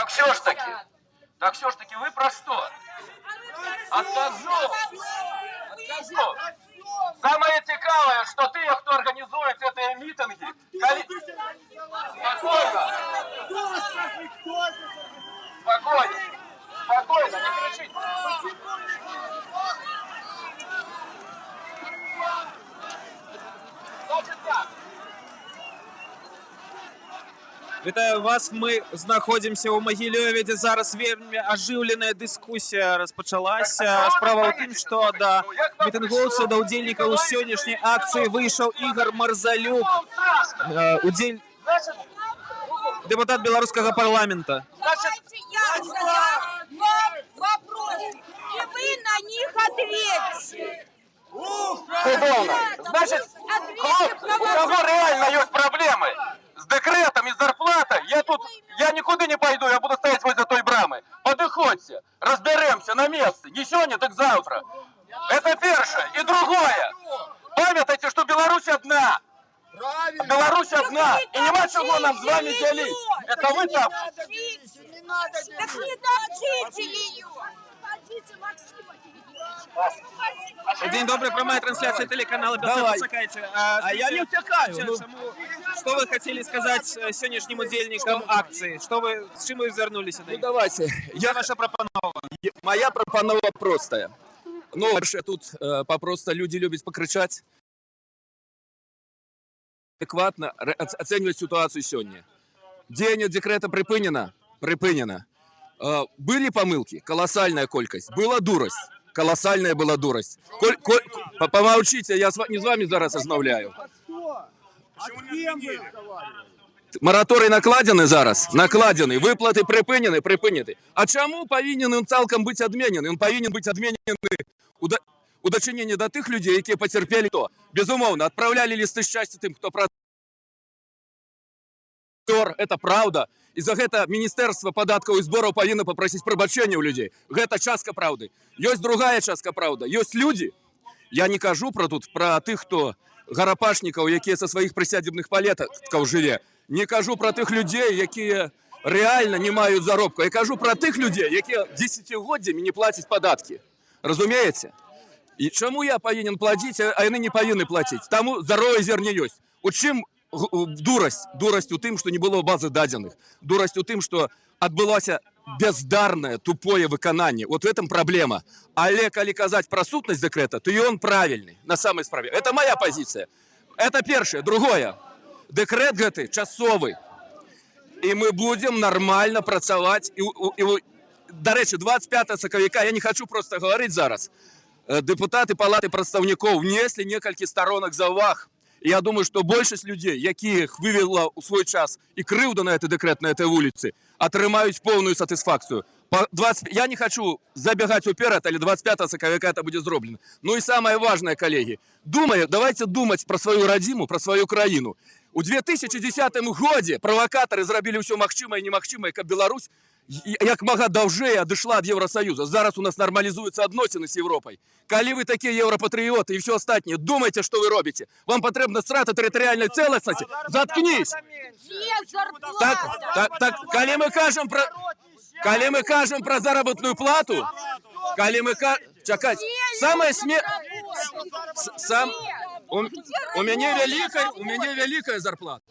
Так все ж таки, вы про что? Откажу! Откажу! Самае цікавае, што тыя, хто арганізуе гэтыя мітынгі, калі. Спакойна! Спакойна! Спакойна, не крычыце! Значит так. Вітаю вас. Мы знаходзімся ў Магілёве, дзе зараз вельмі ажыўленая дыскусія распачалася. Справа ў тым, што да мітынгоўцаў, да ўдзельнікаў сённяшняй акцыі выйшаў Ігар Марзалюк, Вам страшно. Значит, дэпутат беларускага парламента. Значит, Давайте я задам вам вопросы, и вы на них ответьте. Цудоўна. Значит, хлопцы, у каго рэальна ёсць праблемы з дэкрэтам і з зарплатай, я тут, я нікуды не пайду, я буду стаяць вось за той брамай. Падыходзьце, разбяромся на месцы. Не сёння, так заўтра. Гэта першае. І другое. Памятайце, што Беларусь адна. Правильно. Беларусь адна. І няма чаго нам з вамі дзяліць. Гэта вы там. Не надо. Так не топчите ее. Освободите Максима. Дзень добры, прамая трансляцыя тэлеканала Белсат. Давай. Пачакайце. А я не ўцякаю. Ну. Што вы хацелі сказаць сённяшнім удзельнікам акцыі? Што вы, з чым вы звярнуліся да Ну іх? давайте. Я ваша прапанова. Моя прапанова простая. Ну, вообще тут попросту люди любят покричать. Адэкватна ацэньваць сітуацыю сёння. Дзеянне дэкрэта прыпынена? Прыпынена. Былі памылкі? Каласальная колькасць. Была дурасць. Каласальная была дурасць. Помолчите, я не з вамі зараз размаўляю. А с кем вы разговариваете? Мараторый накладзены зараз? Накладзены. Выплаты прыпынены? Прыпынены. А чаму павінен ён цалкам быць адменены? Ён павінен быць адменены у дачыненні да тых людзей, якія пацярпелі то. Безумоўна, адпраўлялі лісты шчасця тым, хто пра это праўда. І за гэта Міністэрства падаткаў і збораў павінна папрасіць прабачэння ў людзей. Гэта частка праўды. Ёсць другая частка праўда. Ёсць людзі, я не кажу пра тут пра тых, хто гарапашнікаў, якія са сваіх прысядзібных палеткаў жыве. Не кажу пра тых людзей, якія рэальна не маюць заробку. Я кажу пра тых людзей, якія дзесяцігоддзямі не плацяць падаткі. Разумееце? І чаму я павінен плаціць, а яны не павінны плаціць? Таму здаровае зерне ёсць. У чым дурасць? Дурасць у тым, што не было базы дадзеных. Дурасць у тым, што адбылося бездарнае, тупое выкананне. Вот в этом проблема. Але калі казаць пра сутнасць дэкрэта, то ён правільны на самай справе. Это моя пазіцыя. Это першае. Другое. Дэкрэт гэты часовы. І мы будзем нармальна працаваць. І, дарэчы, 25 сакавіка, я не хочу просто гаварыць зараз, дэпутаты Палаты прадстаўнікоў внеслі некалькі старонак заўваг. І я думаю, што большасць людзей, якіх вывела ў свой час і крыўда на гэты дэкрэт на этой вуліцы, атрымаюць поўную сатысфакцыю. 20. Я не хочу забегаць уперад, але 25 сакавіка это будзе зроблена. Ну і самае важное, калегі, думаю, давайте думаць пра сваю радзіму, пра сваю краіну. У 2010 годзе правакатары зрабілі ўсё магчымае і немагчымае, каб Беларусь як мага даўжэй адышла ад Еўрасаюза. Зараз у нас нармалізуюцца адносіны з Еўропай. Калі вы такія еўрапатрыёты і все астатняе, думайце, што вы робіце. Вам патрэбна страта тэрытарыяльнай цэласнасці. Заткнись! Где зарплата? Так, калі мы кажам пра заработную плату, калі мы ка... Чакаць, самае сме... С- Сам... У мяне вялікая зарплата.